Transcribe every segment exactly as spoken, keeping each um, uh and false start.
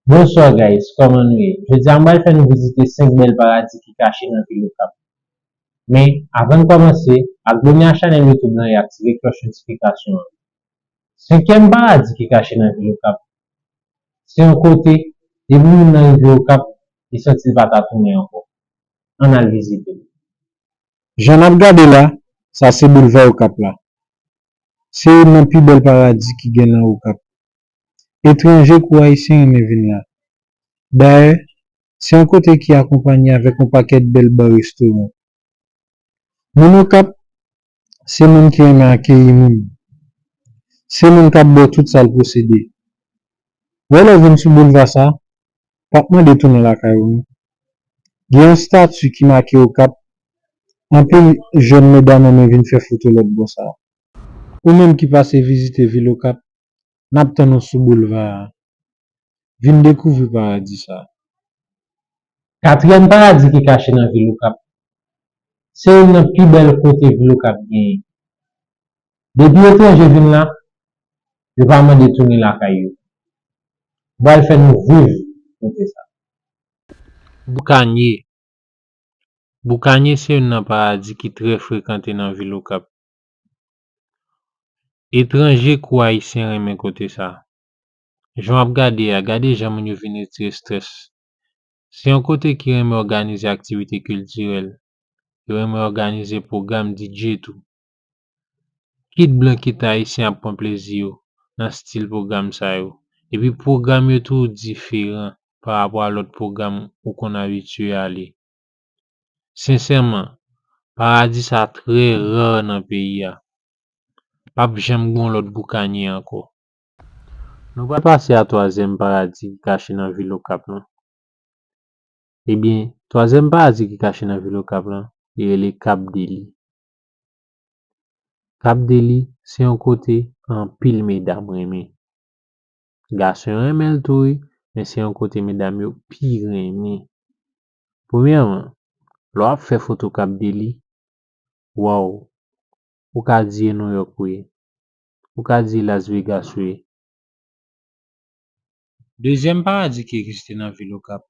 Bonsoir guys, kòman nou ye? Jodi a m pral fè nou vizite senk bèl paradi ki kache nan vil Okap. Men, avan n kòmanse, abòne a chanèl YouTube lan e aktive klòch notifikasyon an. Senkyèm paradi ki kache nan vil Okap, se yon kote, depi moun nan rive Okap, li santi l pa ta tounen ankò. Ann al vizite l. Jan n ap gade la, sa se boulva Okap la. Se youn nan pi bèl paradi ki gen nan Okap. Etranje kou Ayisyen renmen vin la. Dayè, se yon kote ki akonpanye avèk yon pakèt bèl ba restoran. Moun Okap, se moun ki renmen akeyi moun. Se moun k ap ba w tout sa l posede. Wè lè w vin sou boulva sa, p ap mande tounen lakay ou non. Gen yon estati ki make Okap, anpil jèn medam renmen vin fè foto lòt bò sa. Ou menm ki pase vizite vil Okap, n ap tann ou sou boulva a. Vin dekouvri paradi sa. Katriyèm paradi ki kache nan vil Okap, se youn nan pi bèl kote vil Okap genyen. Depi etranje vin la, yo pa mande tounen lakay yo. M pral fè nou viv kote sa. Boukanye. Boukanye se youn nan paradi ki trè frekante nan vil Okap. Etranje kou Ayisyen renmen kote sa. Jan w ap gade a, gade jan moun yo vin retire estrès. Se yon kote ki renmen òganize aktivite kiltirèl. Yo renmen òganize pwogram D J tou. Kit blan kit ayisyen ap pran plezi yo nan estil pwogram sa yo. Epi pwogram yo tou diferan pa rapò a lòt pwogram ou konn abitye ale. Sensèman, paradi sa trè ra nan peyi a. P ap janm gen yon lòt Boukanye ankò. Nou pral pase a twazyèm paradi ki kache nan vil Okap lan. Ebyen, twazyèm paradi ki kache nan vil Okap lan, li rele Kap Deli. Kap Deli, se yon kote anpil medam renmen. Gason yo renmen l tou wi, men se yon kote medam yo pi renmen. Premyèman, lè w ap fè foto Kap Deli, waw, ou ka di e Nouyòk ou ye, ou ka di e Las Vegas ou ye. Dezyèm paradi ki egziste nan vil Okap,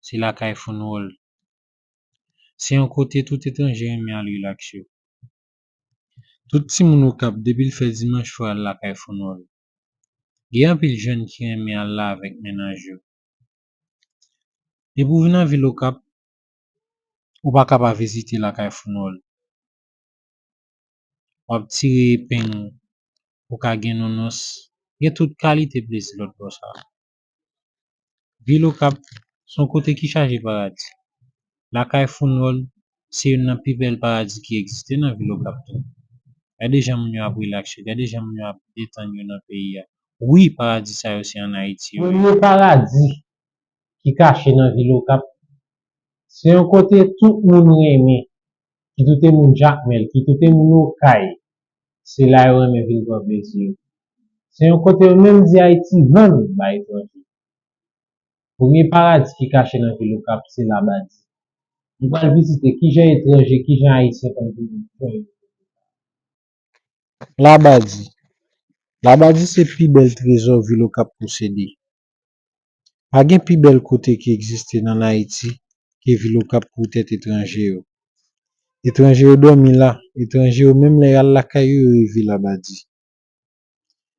se lakay Founwòl. Se yon kote tout etranje renmen al rilaks yo. Tout timoun Okap, depi l fè dimanch, fò y al lakay Founwòl. Gen anpil jèn ki renmen al la avèk mennaj yo. Depi w vin nan vil Okap, ou pa ka pa vizite lakay Founwòl. W ap tire epeng ou, ou ka gen nounous, gen tout kalite plezi lòt bò sa a. Vil Okap se yon kote ki chaje paradi. Lakay Founwòl se youn nan pi bèl paradi ki egziste nan vil Okap tou. Gade jan moun yo ap rilaks yo, gade jan moun yo ap detann yo nan peyi a. Wi, paradi sa yo se ann Ayiti yo ye. Premye paradi ki kache nan vil Okap, se yon kote tout moun renmen, kit ou te moun Jakmèl, kit ou te moun Okay, se la yo renmen vin pran plezi yo. Se yon kote yo menm di Ayiti vann bay etranje. Premye paradi ki kache nan vil Okap, se Labadi. Nou pral vizite kijan etranje, kijan Ayisyen konn vin pran yo. Labadi. Labadi se pi bèl trezò vil Okap posede. Pa gen pi bèl kote ki egziste nan Ayiti ke vil Okap pou tèt etranje yo. Etranje yo dòmi la, etranje yo menm lè y al lakay yo, yo rive Labadi.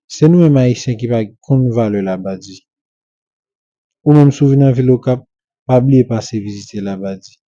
Se nou menm Ayisyen ki pa konn valè Labadi. Ou menm si w vin nan vil Okap, pa bliye pase vizite Labadi.